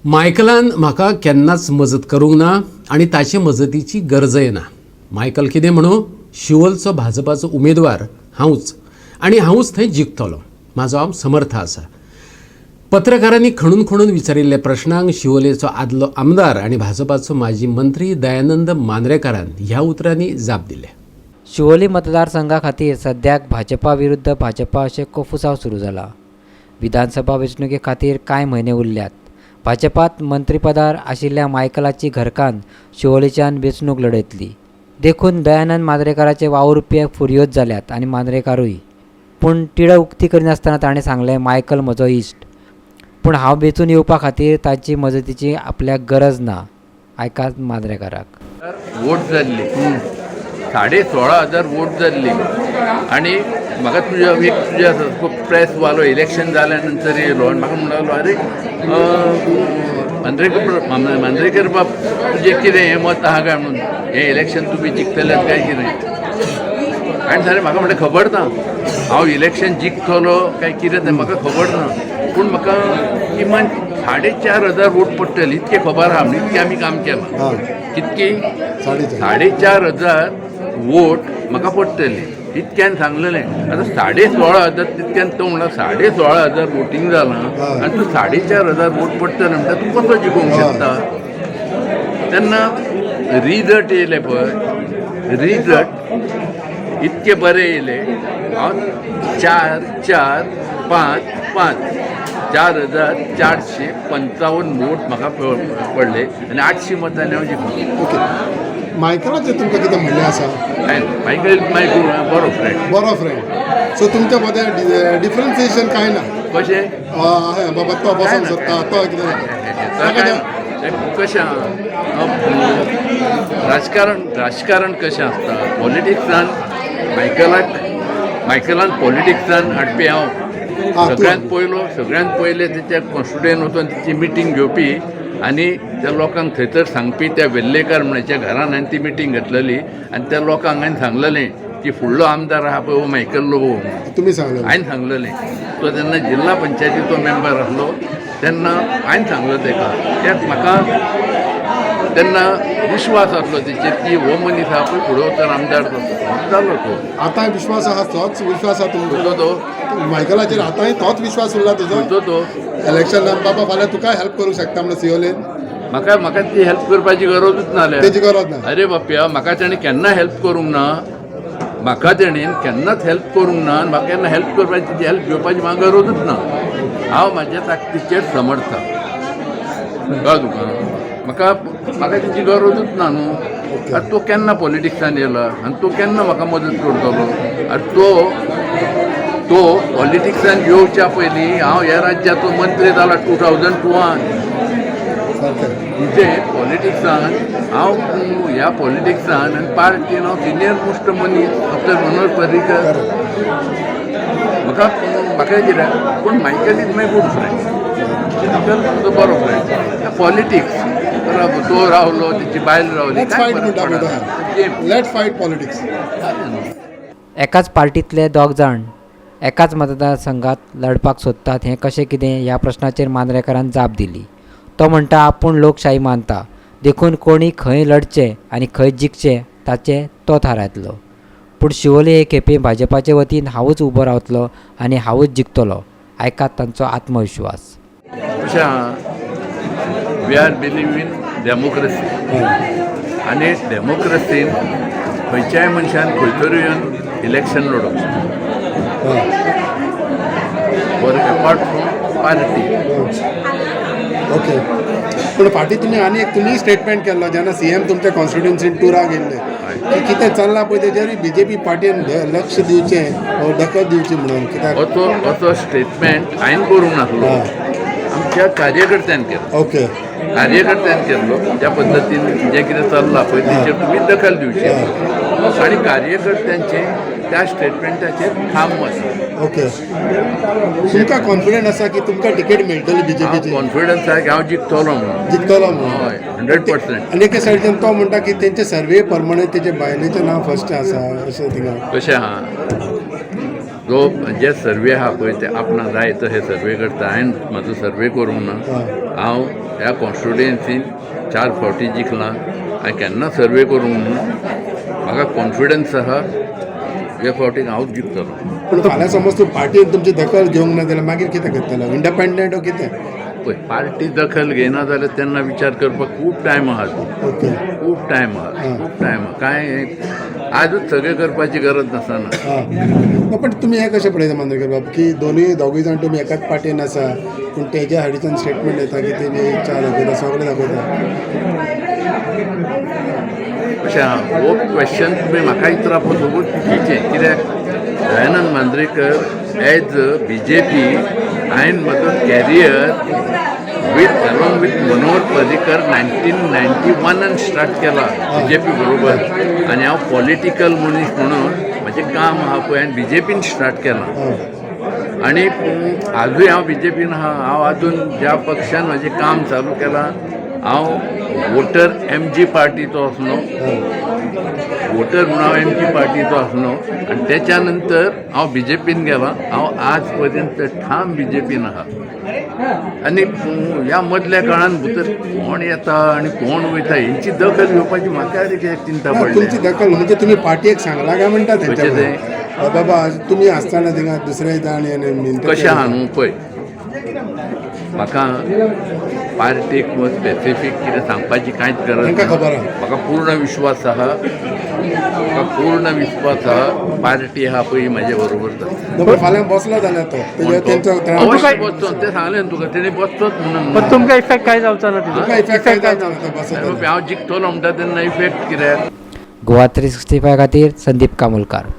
मायकलान म्हाका केन्नाच मजत करूंक ना आनी ताचे मजतीची गरजय ना. मायकल कितें म्हणू, शिवोलचो भाजपाचो उमेदवार हांवूच आनी हांवूच थंय जिखतलो, म्हाजो हांव समर्थ आसा. पत्रकारांनी खणून खणून विचारिल्ल्या प्रश्नांक शिवोलेचो आदलो आमदार आनी भाजपाचो माजी मंत्री दयानंद मांद्रेकारान ह्या उतरांनी जाप दिल्या. शिवोली मतदारसंघा खातीर सद्याक भाजपा विरुद्ध भाजपा अशें कोफुसांव सुरू जाला. विधानसभा वेंचणुके खातीर कांय म्हयने उरल्यात. भाजपात मंत्रीपदार आशिल्ल्या मायकलाची घरकान्न शिवोलेच्यान वेंचणूक लढयतली, देखून दयानंद मांद्रेकाराचे वावुरपी फुर्योज जाल्यात आनी मांद्रेकारूय. पूण तिडक उक्ती करिनासतना ताणें सांगलें, मायकल म्हजो इश्ट, पूण हांव वेंचून येवपा खातीर ताची मजतीची आपल्याक गरज ना. आयकात मांद्रेकाराक. वोट जाल्ली 16,500 वोट जाल्ली आनी म्हाका तुज्या एक तुज्या सारको प्रेस वालो इलेक्शन जाल्या नंतर येयलो आनी म्हाका म्हणूंक लागलो, अरे मांद्रेकर मांद्रेकर बाब, तुजें कितें हें मत आहा काय म्हणून हें इलेक्शन तुमी जिखतले काय कितें? आनी सारें म्हाका म्हणलें खबर ना, हांव इलेक्शन जिखतलो काय कितें तें म्हाका खबर ना, पूण म्हाका किमान 4,500 वोट पडटले इतकें खबर आहा, म्हणजे इतकें आमी काम केलां. कितकी? 4,500 वोट म्हाका पडटले इतक्यान सांगलेलें. आतां 16,500 तितक्यान तो म्हणला 16,500 वोटींग जालां आनी तूं 4,500 वोट पडटले म्हणटा, तूं कसो जिखोवंक शकता? तेन्ना रिजल्ट येयले पळय, रिजल्ट इतके बरे येयले, हांव 4 4 5 5 4,455 वोट म्हाका पडले आनी 800 मतांनी हांव जिखलो. ओके, मायकलाचें तुमकां कितें म्हणणें आसा? मायकल माय बरो फ्रेंड. बरो फ्रेंड. सो तुमच्या मदें डिफरन्सिएशन कांय ना? कशें? बाबा तो बसोंक सोदता, तो कितें. कशें राजकारण, राजकारण कशें आसता पॉलिटिक्सान, मायकलान पॉलिटिक्सान हाडपी हांव सगळ्यांत पयलो, सगळ्यांत पयले तेच्या कॉन्स्टिट्युएंट वचून तेची मिटींग घेवपी आनी त्या लोकांक थंयसर सांगपी. त्या वेल्लेकर म्हणच्या घरान हांवें ती मिटींग घेतलेली आनी त्या लोकांक हांवें सांगलेलें की फुडलो आमदार आहा पळय हो मायकल लोबो. तुमी सांगलें? हांवें सांगलेलें. तो तेन्ना जिल्हा पंचायतीचो मेंबर आसलो तेन्ना हांवें सांगलो ताका. कित्याक म्हाका तेन्ना विश्वास आसलो तेचेर की हो मनीस आहा पळय फुडें वचून आमदार जातलो. जालो तो. आतांय विश्वास आहा, तोच विश्वास आहा तुमचो? खंयचो तो? मायकलाचेर आतांय तोच विश्वास उरला तुजो? खंयचो तो? इलेक्शनान बाबा फाल्यां तुकाय हेल्प करूंक शकता म्हणून सियोलेन. म्हाका म्हाका ती हेल्प करपाची गरजूच ना. तेजी गरज ना? अरे बाप्या, म्हाका तेणें केन्ना हेल्प करूंक ना, म्हाका तेणेन केन्नाच हेल्प करूंक ना आनी म्हाका केन्ना हेल्प करपाची, तेजी हेल्प घेवपाची म्हाका गरजूच ना. हांव म्हाज्या ताकदीचेर समर्थ, कळ्ळें तुका? म्हाका म्हाका तेजी गरजूच ना न्हू. आतां तो केन्ना पॉलिटिक्सान येयला आनी तो केन्ना म्हाका मदत करतलो? आनी तो तो पॉलिटिक्सान येवच्या पयलीं हांव ह्या राज्याचो मंत्री जाला 2002. म्हणजे पॉलिटिक्सान हांव, ह्या पॉलिटिक्सान आनी पार्टीन हांव सिनियर मोस्ट मनीस आफ्टर मनोहर पर्रीकर. म्हाका म्हाका कितें, पूण Michael is my good friend. Michael म्हजो बरो फ्रेंड. पॉलिटिक्स तो रावलो, तेची बायल रावली. Let's fight म्हणटा. Let's fight politics. एकाच पार्टींतले दोग जाण एकाच मतदारसंघात लढपाक सोदतात हें कशें कितें, ह्या प्रश्नाचेर मांद्रेकारान जाप दिली. तो म्हणटा, आपूण लोकशाही मानता, देखून कोणी खंय लढचें आनी खंय जिखचें ताचें तो थारायतलो, पूण शिवोले हे खेपे भाजपाचे वतीन हांवूच उबो रावतलो आनी हांवूच जिखतलो. आयकात तांचो आत्मविश्वास. कशें आहा, we are believe in democracy आनी डेमोक्रेसीन खंयच्याय मनशान खंय तरी येवन इलेक्शन लडोवंक शकता for apart from party. Okay, पूण फाटीं तुमी आनी एक तुमी स्टेटमेंट केल्लो जेन्ना सीएम तुमच्या कॉन्स्टिट्युन्सीन टुराक येयल्ले की कितें चल्लां पळय तेजेरूय बीजेपी पार्टीन लक्ष दिवचें वो दखल दिवची म्हणून कित्याक. असो असो स्टेटमेंट हांवें करूंक नासलो, आमच्या कार्यकर्त्यान केलो. कार्यकर्त्यान केल्लो, ज्या पद्दतीन जें कितें चल्लां पळय तेचेर तुमी दखल दिवची आनी कार्यकर्त्यांचे त्या स्टेटमेंटाचेर ठाम आसा. ओके, तुमकां कॉन्फिडंट आसा की तुमकां तिकेट मेळटली हांव बीजेपीची? कॉन्फिडन्स आहा की हांव जिखतलो म्हणून. जिखतलो म्हणून? हय, 100%. आनी एके सायडीच्यान तो म्हणटा की तेंचे सर्वे प्रमाणे तेजे बायलेचें नांव फर्स्ट आसा अशें थिंगा. कशें आहा, जो जे सर्वे आहा पळय ते आपणाक जाय तशे सर्वे करता. हांवें म्हाजो सर्वे करूंक ना. हांव ह्या कॉन्स्टिट्युएन्सीन 4 फावटी जिखलां. हांवें केन्ना सर्वे करूंक ना. म्हाका कॉन्फिडन्स आहा हे फावटीक हांवूच जिखतलो. पूण फाल्यां समज तूं पार्टीन तुमची दखल घेवंक ना जाल्यार मागीर कितें करतलो, इंडिपेंडंट ओ कितें? पळय, पार्टी दखल घेयना जाल्यार तेन्ना विचार करपाक खूब टायम आहा. ओके. खूब टायम आहा, खूब टायम आहा. कांय आजूच सगळें करपाची गरज नासना. हां, ना, पण तुमी हें कशें पळयता मांद्रेकर बाब, की दोनूय दोगूय जाण तुमी एकाच पार्टीन आसा, पूण तेज्या सायडीच्यान स्टेटमेंट येता की तेणी इच्छा दाखयता, सगळें दाखयता? अशें आहा, हो क्वेश्चन तुमी म्हाका इतराप सोबत चुकीचें. कित्याक Dayanand Mandrekar as BJP हांवें म्हजो career with along with Manohar Parrikar 1991 start केला बीजेपी बरोबर. आनी हांव पॉलिटिकल मनीस म्हणून म्हजें काम आहा पळय, हांवें बीजेपीन स्टार्ट केलां. आनी आजूय हांव बीजेपीन आहा. हांव आजून ज्या पक्षान म्हजें काम चालू केलां, हांव वोटर एमजी पार्टीचो आसलो, वोटर म्हणून हांव एमजी पार्टीचो आसलो आनी तेच्या नंतर हांव बीजेपीन गेलां. हांव आज पर्यंत ठाम बीजेपीन आहा. आनी ह्या मदल्या काळान भितर कोण येता आनी कोण वयता हेंची दखल घेवपाची म्हाका कित्याक चिंता ना, पडल्या. तुमची दखल म्हणजे तुमी पार्टीक सांगला काय म्हणटा तेंच्या कशें तें? कडेन? बाबा तुमी आसतना थिंगा दुसरे जाण कशें आहा न्हू पळय, म्हाका पार्टीक स्पेसिफीक कितें सांगपाची कांयच गरज तांकां ना. खबर आहा. म्हाका पूर्ण विश्वास आहा, म्हाका पूर्ण विश्वास आहा, पार्टी आहा पळय म्हाजे बरोबर जाता. ना, फाल्यां बसलो जाल्यार तो तेजेर तेंचो त्रास. अवश्य बसचो, तें सांगलें न्हू तुका, तेणी बसचोच म्हणून. पण तुमकां इफेक्ट काय जावचो ना तितून? तुका इफेक्ट काय जावचो ना तो बसत जाल्यार. हांव जिखतलो म्हणटा तेन्ना इफेक्ट कित्याक? गोवा 365 खातीर संदीप कामुलकार.